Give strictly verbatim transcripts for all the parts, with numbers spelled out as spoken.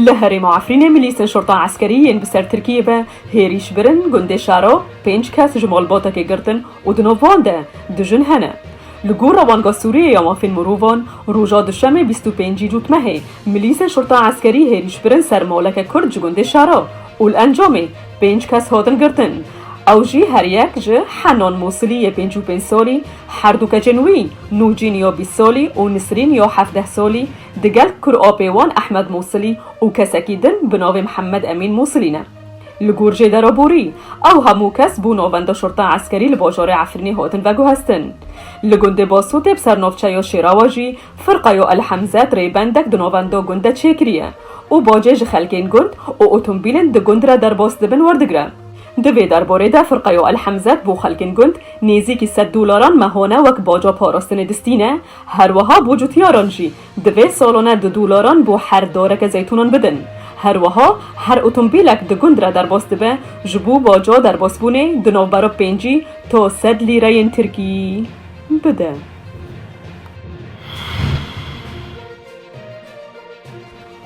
Li herêma Efrînê milîsên şorta eskerî yên bi ser Tirkiyê ve hêrîş birin gundê Şaro, pênc kes ji malbatekê girtin û di nav wan de du jin hene. Li gor Rewanga Sûriyê ya Mafên Mirovan, roja Duşemê bîst û pêncî Cotmehê milîsên şorta eskerî hêrîş birin ser maleke Kurd ji gundê Şaro û li encamê pênc kes hatin girtin. Ew jî her yek ji Henan Mosilî yê pêncî û pênc salî, her du keçên wî Nûcîn ya bîst salî û Nisrîn ya hevdeh salî, digel kurapê wan Ehmed Mosilî û kesekî din bi navê Mihemed Emîn Mosilî ne. Li gor jêdera borî, ew hemû kes bo navenda şorta eskerî li bajarê Efrînê hatin veguhestin. Li gundê Basûtê bi ser navçeya Şêrawa jî firqeya El Hemzet rêbendek di navenda gund de çêkiriye û bacê ji xelkên gund û otomobîlên di gund re derbas dibin werdigire. Di vê derbarê de firqeya El Hemzet bo xelkên gund nêzîkî sed dolaran mehane wek baca parastinê distîne, her wiha bo cotyaran jî divê salane du dolaran bo her dareke zeytûnan bidin. Her wiha her otomobîlek di gund re derbas dibe, ji bo baca derbasbûnê di navbera pêncî ta sed lîreyên tirkî bide.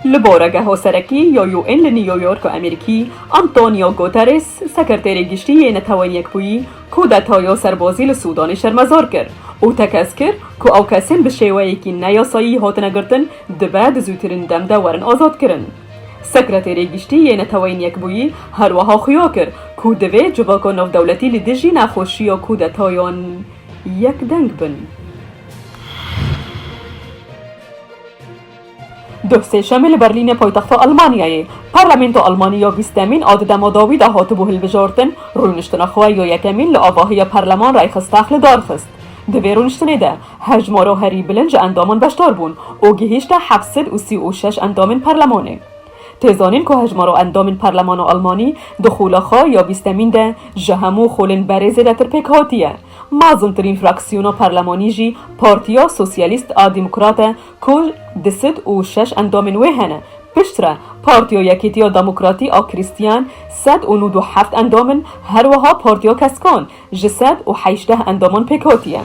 Li baregeha serekî ya U N li New York a Amerîkî, Antonio Guterres, Sekreterê Giştî yê Netewên Yekbûyî, kudetaya serbazî li Sûdanê şermezar kir û tekez kir ku ew kesên bi şêweyekî neyasayî hatine girtin, dibe di zûtirîn dem de werin azadkirin. Sekreterê Giştî yê Neteweyên Yekbûyî her wiha xuya kir ku divê civaka navdewletî li dijî nexweşiya kudetayan yekdeng bin. Duh sêşemê li Berlînê paytexta Almanyayê, Parlamento Almanî ya bîstemîn a di dema dawî de hatibû hilbijartin, rûniştina xwe ya yekemîn li avahiya Parleman Reichstag li dar xist. Di vê rûniştinê de hejmara herî bilind ji endaman beşdar bûn û gihîşte heft sed û sî û şeş endamên Parlemanê. Tê zanîn ku hejmara endamên Parlemana Almanî di xola xwe ya bîstemîn de ji hemû xolên berê zêdetir pêk hatiye. Mezintirîn fraksiyona parlemanî jî Partiya Sosyalîst a Demokrat e ku du sed û şeş endamên wê hene. Piştre Partiya Yekîtiya Demokratî a Krîstiyan sed û nod û heft endam in, her wiha Partiya Keskan ji sed û hejdeh endaman pêk hatiye.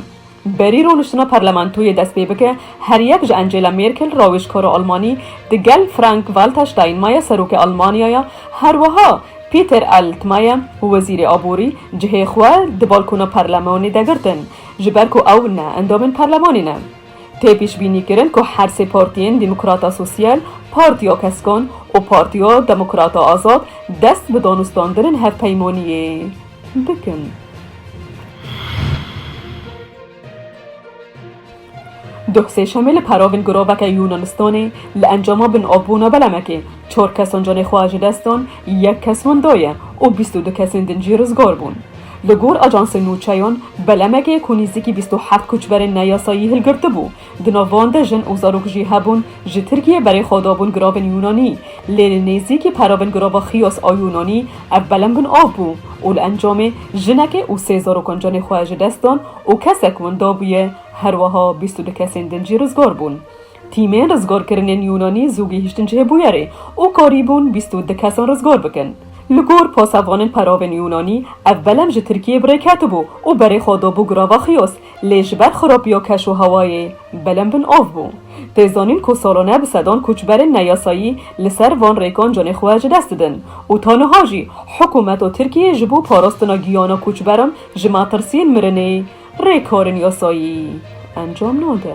Berî rûniştina parlamentoyê dest pê bike, her yek ji Angela Merkel, rawêjkara Almanî, digel Frank-Walter Steinmeier, serokê Almanyaya, her wiha Peter Altmaier, wezîrê aborî, cihê xwe di balkona parlemanê de girtin, ji ber ku ew ne endamên parlemanê ne. Tê pêşbînîkirin ku her sê partiyên Demokrata Sosyal, Partiya Keskan û Partiya Demokrata Azad dest bi danûstandinên hevpeymaniyê bikin. Duh sêşemê li peravên giraveke Yunanistanê li encama binavbûna belemekê çar kesan canê xwe ji dest dan, yek kes winda ye û bîst û du kesên din jî rizgar bûn. Li gor ajansên nûçeyan, belemekê ku nêzîkî bîst û heft koçberên neyasayî hilgirtibû, di nav wan de jin û zarok jî hebûn, ji Tirkiyê berê xwe dabûn giravên Yunanî, lê li nêzîkî peravên girava Xiyos a Yunanî ev belem bin av bû û li encamê jinekê û sê zarokan canê xwe ji dest dan û kesek winda bûye, her wiha bîst û du kesên din jî rizgar bûn. Tîmên rizgarkirinên Yûnanî zû gihîştin cihê bûyerê û karîbûn bîst û du kesan rizgar bikin. Li gor pasevanên peravên Yûnanî, ev belem ji Tirkiyê bi rê ketibû û berê xwe dabû girava Xiyos, lê ji ber xirapiya keş û hewayê belem bin av bû. Tê zanîn ku salane bi sedan koçberên neyasayî li ser van rêkan canê xwe ji dest didin û ta niha jî hikûmeta Tirkiyê ji bo parastina giyana koçberan ji metirsiyên mirinê rêkarên yasayî encam nade.